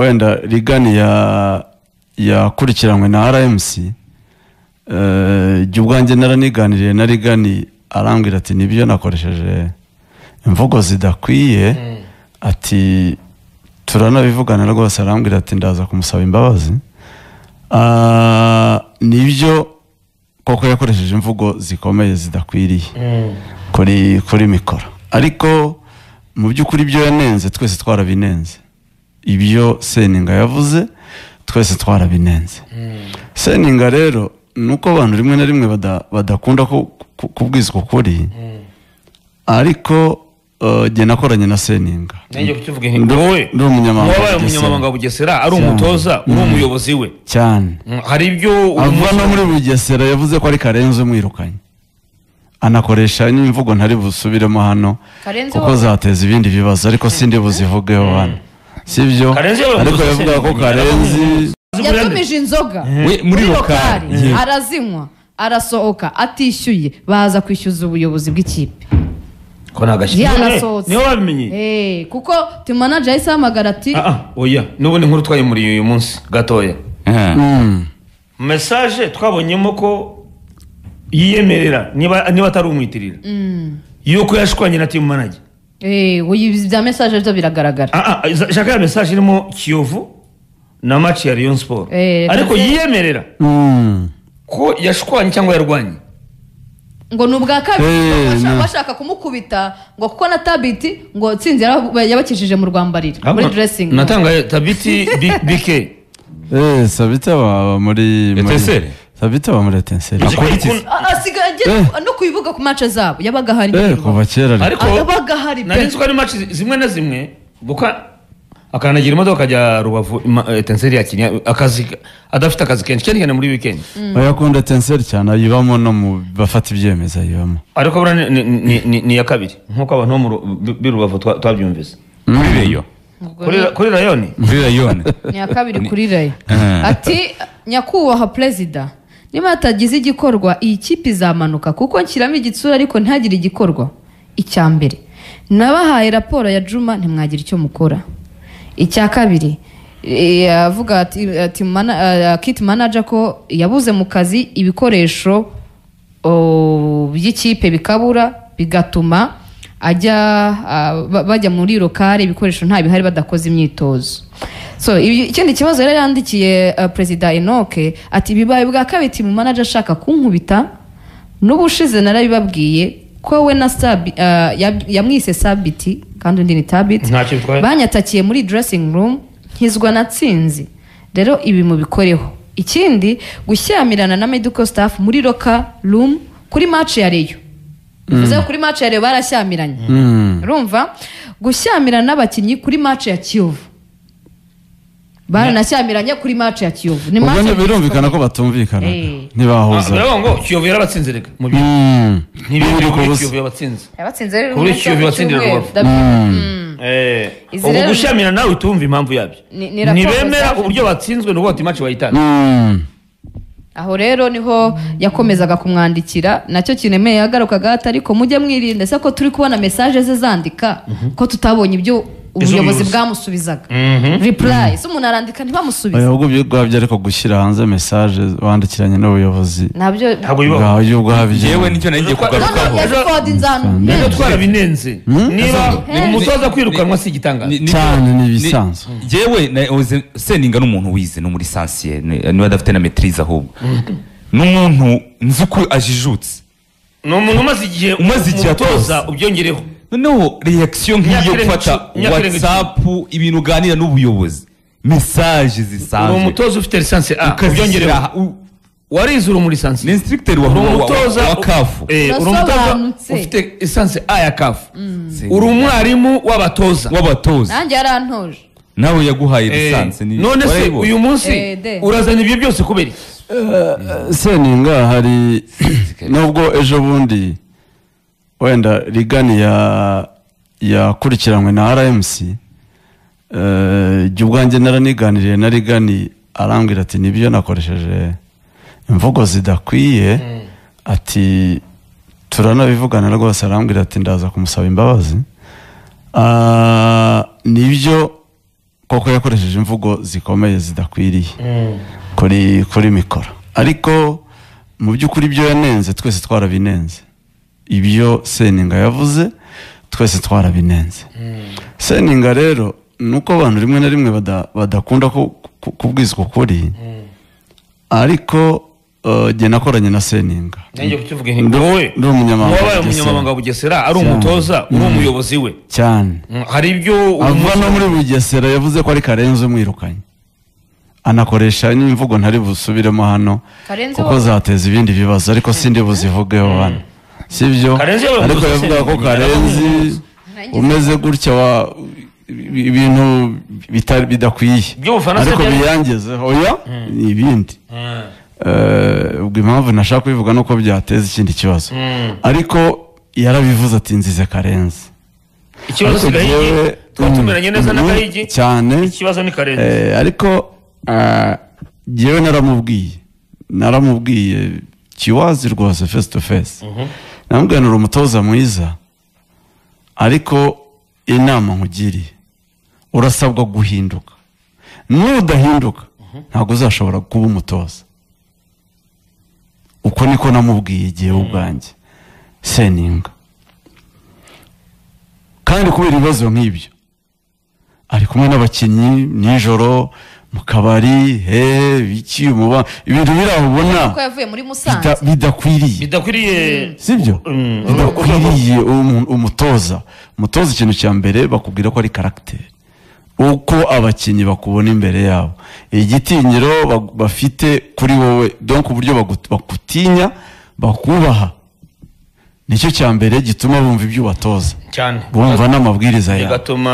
wenda Rigani yakurikiranywe na RMC, jya ubwanjye naraniganiriye na Rigani, arambwira ati nibyo nakoresheje imvugo zidakwiye, ati turanabivugana rwose, arambwira ati ndaza kumusaba imbabazi. Nibyo koko yakoresheje imvugo zikomeye zidakwiriye kuri mikoro, ariko mu by'ukuri ibyo yanenze twese twarabinenze, ibyo Seninga yavuze twese twarabinenze. Seninga rero nuko abantu rimwe na rimwe badakunda kubwizwa ukuri, ariko jye nakoranye na Seninga. Nanjye kukivuga nti wowe ndi umunyamabanga wabaye umunyamabanga wa Bugesera, ari umutoza, uri umuyobozi we cyane. Hari ibyo ava no muri Bugesera yavuze ko ari Karenzi umwirukanye, anakoresha n'imvugo ntari busubiremo hano kuko zateza ibindi bibazo, ariko sindi buzivugeho hano, sibyo? Ariko yavuga ko Karenzi yatumije inzoga muri lokali arazinywa arasohoka atishyuye, baza kwishyuza ubuyobozi bw'ikipe. Ko nagashyize niyo babimenye, kuko team manager yahise ahamagara ati oya n'ubundi nkuru twayimuriye uyu munsi gatoya. Message twabonyemo ko yiyemerera niba atari umwitirira yuko yashwanye na team manager. Oya bya message byo biragaragara. Shaka ya message irimo Kiyovu na match ya Rayon Sport, ariko yiyemerera ko yashwanye cyangwa yarwanye, ngo ni ubwa kabiri bashaka kumukubita, ngo kuko na Tabiti ngo Tsinzi yabakishije mu rwambariro muri dressing. Natanga Tabiti BK. Sabita baba muri Etincelle, Sabita baba muri Etincelle asigaye no kubivuga ku match zabo yabaga hari kuva kera, ariko yabaga hari nari nzi ko ari match zimwe na zimwe buka akanagira imodoka akajya Rubavu, Etincelle yakinya akazi adafite akazi kenshi cyane cyane muri weekend. Bayakunda Etincelle cyane, ayibamo no mu bafata ibyemezo ayibamo, ariko bura ni ya kabiri nkuko abantu bo mu Rubavu twabyumvise muri Rayon, kuri Rayon, muri Rayon ni ya kabiri kuri Rayon. Ati nyakubahwa perezida, niba hatagize igikorwa iyi kipe izamanuka, kuko nshyiramo igitsura ariko ntagire igikorwa. Icya mbere nabahaye raporo ya Juma ntimwagira icyo mukora. Icya kabiri avuga ati kit manager ko yabuze mu kazi ibikoresho by'ikipe bikabura, bigatuma ajya bajya muri lokale ibikoresho nta bihari badakoze imyitozo. So ikindi kibazo yari yandikiye Perezida Enoke ati bibaye bwa kabiri team manager ashaka kunkubita, n'ubushize narabibabwiye ko we na Sabi yamwise Sabiti kandi undi ni Tabit, banyatakiye muri dressing room nkizwa na Tsinzi, rero ibi mubikoreho. Ikindi gushyamirana na medical staff muri locker room kuri match ya Rayon, bivuze kuri match ya Rayon barashyamiranye, urumva gushyamirana n'abakinnyi kuri match ya Kiyovu, baranashyamiranye kuri match ya Kiyovu. Ni match birumvikana ko batumvikana ntibahuza. Ngo Kiyovu yarabatsinze reka mu byo ntibiri ko Kiyovu yabatsinze rero kuri Kiyovu yabatsindira Rubavu. Ubwo gushyamirana nawe utumva impamvu yabyo, ntibemera uburyo batsinzwe n'ubwo ati match bayitana. Aho rero niho yakomezaga kumwandikira, nacyo kinemeye yagarukaga ariko mujye mwirinda se ko turi kubona message ze zandika ko tutabonye ibyo ubuyobozi bwamusubizaga reply, se umuntu arandika ntibamusubize. Ahubwo byagwabye ariko gushyira hanze message wandikiranye n'ubuyobozi nabyo ntabwo bibaho. Yewe nicyo nagiye kugarukaho, ejo twarabinenze niba umutoza kwirukanwa si igitangaza cyane ni ibisanzwe. Yewe Seninga n'umuntu wize no muri sansiye, niba adafite na maîtrise ahubwo n'umuntu nzi ko ajijutse, ni umuntu umaze igihe atoza, ubyongereho noneho reaction nk'iyo gufata WhatsApp ibintu uganira n'ubuyobozi message zisanzwe. Uri umutoza ufite licence A ubyongereho, warize uri muri licence, ni instructeur wa CAF, uri umutoza ufite licence A ya CAF, uri umwarimu w'abatoza nanjye yarantoje nawe yaguhaye licence. None se uyu munsi urazana ibyo byose kubera Seninga? Hari nubwo ejo bundi wenda Rigani yakurikiranywe na RMC, jya ubwanjye naraniganiriye na Rigani, arambwira ati nibyo nakoresheje imvugo zidakwiye, ati turanabivugana rwose, arambwira ati ndaza kumusaba imbabazi. Nibyo koko yakoresheje imvugo zikomeye zidakwiriye kuri mikoro, ariko mu by'ukuri ibyo yanenze twese twarabinenze, ibyo Seninga yavuze twese twarabinenze. Seninga rero nuko abantu rimwe na rimwe badakunda kubwizwa ukuri, ariko jye nakoranye na Seninga. Nanjye kukivuga nti wowe ndi umunyamabanga wa Bugesera, ari umutoza, uri umuyobozi we cyane. Hari ibyo ava no muri Bugesera yavuze ko ari Karenzi umwirukanye, anakoresha n'imvugo ntari busubiremo hano kuko zateza ibindi bibazo, ariko sindi buzivugeho hano, sibyo? Ariko yavuga ko Karenzi umeze gutya wa ibintu bidakwiye, ariko biyangezeho oya ni ibindi. Ubwo impamvu nashaka kubivuga nuko byateza ikindi kibazo, ariko yarabivuze ati nzize Karenzi. Ikibazo Gahigi twatumeranye neza na Gahigi cyane, ikibazo ni Karenzi. Ariko jewe naramubwiye kiwazi rwose face to face, namubwiye nuri umutoza mwiza, ariko inama nkugiriye urasabwa guhinduka, nudahinduka ntabwo uzashobora kuba umutoza. Uko niko namubwiye igihe ubwanjye Seninga. Kandi kubera ibibazo nk'ibyo ari kumwe n'abakinnyi nijoro mu kabari, biki umuba ibintu biraho ubona ko yavuye muri Musanze bidakwiriye, sibyo? Bidakwiriye umutoza. Umutoza ikintu cya mbere bakubwira ko ari caractère, uko abakinnyi bakubona imbere yabo, igitinyiro bafite kuri wowe, donc uburyo bakutinya bakubaha, nicyo cya mbere gituma bumva ibyo ubatoza cyane, bumva n'amabwiriza yawe, bigatuma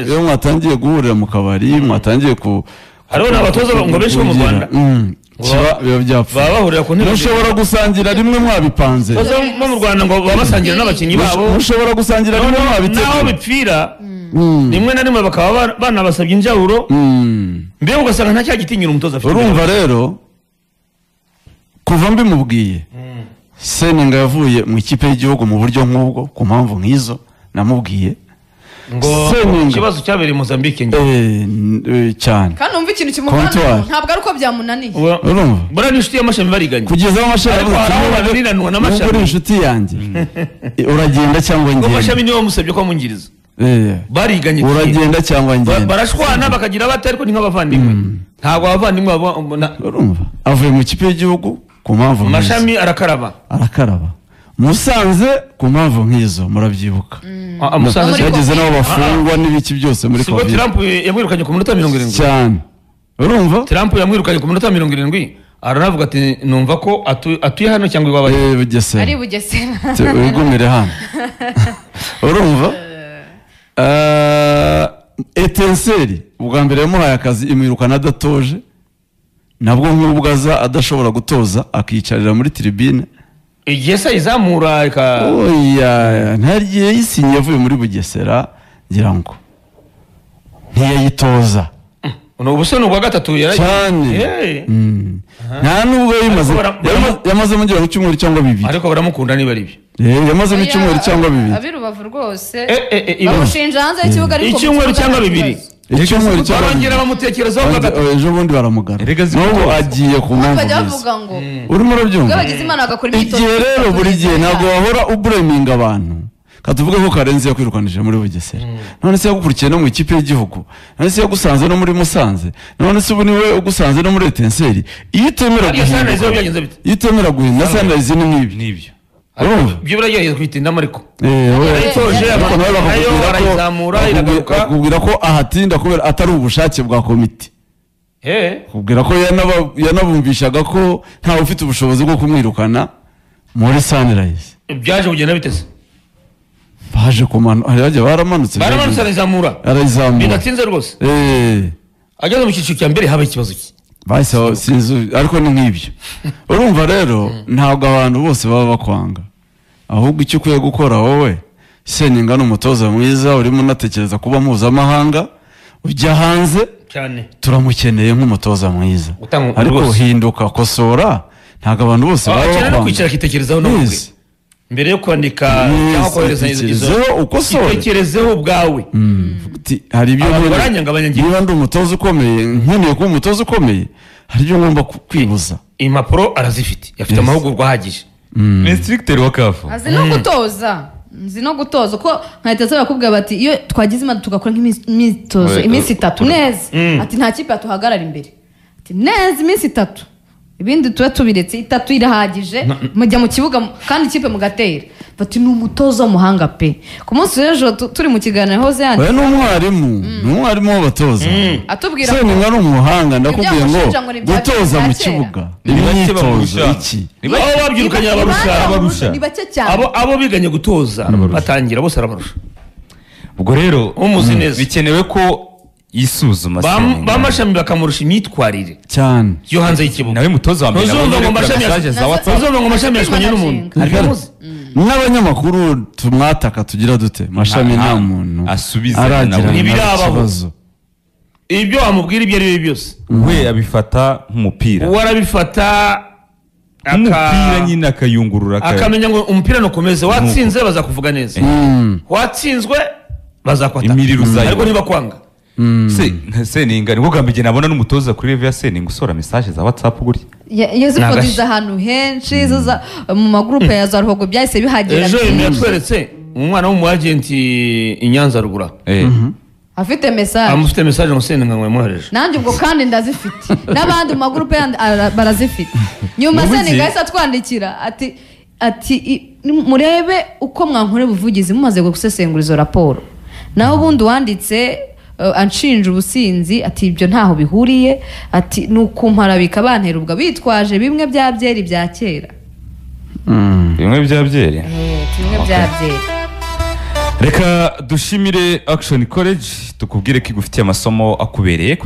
iyo mwatangiye guhurira mu kabari, mwatangiye ku hariho n'abatoza ngo benshi bo mu Rwanda biba byapfuye, baba bahurira ku ntebe, mushobora gusangira rimwe mwabipanze, bo mu Rwanda ngo baba basangira n'abakinnyi babo, mushobora gusangira rimwe mwabiteguye, naho bipfira rimwe na rimwe bakaba banabasabye injawuro, mbega ugasanga nta cyagitinyira umutoza afite. Urumva rero kuva mbimubwiye, Seninga yavuye mu ikipe y'igihugu mu buryo nk'ubwo ku mpamvu nk'izo namubwiye ngo ikibazo cyabereye Mozambique cyane, kandi umva ikintu kimuvana ntabwo ari uko byamunaniye. Urumva bora ni inshuti y'amashami bariganye kugeza aho amashami babiranwa n'amashami, uri inshuti yanjye uragenda cyangwa ngenda, amashami niwe wamusabye ko amungiriza, bariganye uragenda cyangwa ngenda, barashwana bakagira bate, ariko ni nk'abavandimwe, ntabwo abavandimwe. Urumva avuye mu ikipe y'igihugu ku mpamvu nk'izo, amashami arakaraba Musanze ku mpamvu nk'izo, murabyibuka Musanze yageze n'aho bafungwa n'ibiki byose muri Covid. Trump yamwirukanye ku minota 70 cyane. Urumva Trump yamwirukanye ku minota 70, aranavuga ati numva ko atuye hano cyangwa iwawe Bugesera, ari Bugesera, wigumire hano. Urumva Etenseri ubwa mbere yamuhaye akazi imwirukana adatoje, nabwo nk'ubwo aza adashobora gutoza akiyicarira muri tribune, igihe se izamura oya ntarye yisinye yavuye muri Bugesera ngira ngo ntiyayitoza. Ubu se ni ubwa gatatu cyane, nta nubwo yamaze mu gihe cy'umweru cyangwa bibiri, ariko baramukunda niba ari byo, yamaze mu cyumweru cyangwa bibiri abi Rubavu rwose bamushinja hanze y'ikibuga, ariko icyumweru cyangwa bibiri, icyumweru cyangwa barongera bamutekerezaho gatatu, ejo bundi baramugara, n'ubu agiye ku mpamvu bavuga ngo urimo urabyumva, bagize Imana bagakora imyitozo. Igihe rero buri gihe ntabwo wahora ubreminga abantu, katuvuge ko Karenzi yakwirukanije muri Bugesera, none se yagukurikiye no mu ikipe y'igihugu, none se yagusanze no muri Musanze, none se ubu niwe ugusanze no muri Etenseri. Iyo utemera guhinduka, iyo utemera guhinduka Sunrise ni nk'ibi nibyo, ibyo biragerageza kwitindamo, ariko bakubwira ko ahatinda kubera atari ubushake bwa komite, kubwira ko yanabumvishaga ko ntawe ufite ubushobozi bwo kumwirukana muri Sunrise. Byaje kugenda bitese, baje kumanuka, hari baramanutse arayizamura bidatinze rwose, ageze mu cyiciro cya mbere haba ikibazo cye bahise sinzi, ariko ni nk'ibyo. Urumva rero ntabwo abantu bose baba bakwanga, ahubwo icyo ukwiye gukora wowe Seninga ni umutoza mwiza urimo unatekereza kuba mpuzamahanga, ujya hanze cyane, turamukeneye nk'umutoza mwiza, ariko hinduka, kosora, ntabwo abantu bose baba bakwanga. Kwicara akitekerezaho nawe. Mbere yo kwandika cyangwa kohereza izo, ukosore. Itekerezeho ubwawe. Hari ibyo niba ndi umutoza ukomeye, nkeneye kuba umutoza ukomeye, hari ibyo ngomba kwibuza. Impapuro arazifite, afite amahugurwa ahagije. Instructeur wa CAF azi no gutoza, nzi no gutoza uko nkahita bakubwira bati iyo twagize imana tugakora nk'imyitozo iminsi 3 neza, ati nta kipe yatuhagarara imbere, ati neza iminsi 3, ibindi tuba tubiretse, 3 irahagije, mujya mu kibuga kandi ikipe mugatera. Bati ni umutoza w'umuhanga pe. Ku munsi w'ejo turi mu kiganiro hoze yandi, oya ni umwarimu, ni umwarimu w'abatoza atubwira ko ni umuhanga. Ndakubwiye ngo gutoza mu kibuga imyitozo iki, abo babyirukanye abarusha, ni bake cyane, abo biganye gutoza batangira bose arabarusha. Ubwo rero bikenewe ko yisuzuma, bamashami bakamurusha imyitwarire cyane yo hanze y'ikibuga. Nawe mutoza wa mbere ntuzumva ngo mashami yashwanye n'umuntu. N'abanyamakuru tumwataka tugira dute, mashami nta muntu asubiza, aragira ikibazo. Ibyo wamubwira ibyo ari byo byose we abifata nk'umupira, we arabifata nk'umupira nyine, akayungurura, akamenya ngo umupira nukomeze, watsinze bazakuvuga neza, watsinzwe bazakwataka, ariko niba kwanga Seninga nibwo bwa mbere nabona n'umutoza kuri level ya Seninga usora message za WhatsApp gutya. Yazifotije ahantu henshi mu magroupe ya za Ruhogo byahise bihagera. Ejo yatweretse umwana w'umu agent i Nyanza rugura afite message, amufite message ngo Seninga ngo yamwohereje. Nanjye ubwo kandi ndazifite n'abandi mu magroupe yandi barazifite. Nyuma Seninga yahise atwandikira ati murebe uko mwankore ubuvugizi mumaze gusesengura izo raporo. Naho ubundi wanditse anshinja ubusinzi ati ibyo ntaho bihuriye, ati nukumparabika bantera ubwo bitwaje bimwe bya byeri bya kera. Bimwe bya byeri? Bimwe bya byeri. Reka dushimire Action College, tukubwire ko igufitiye amasomo akubereye.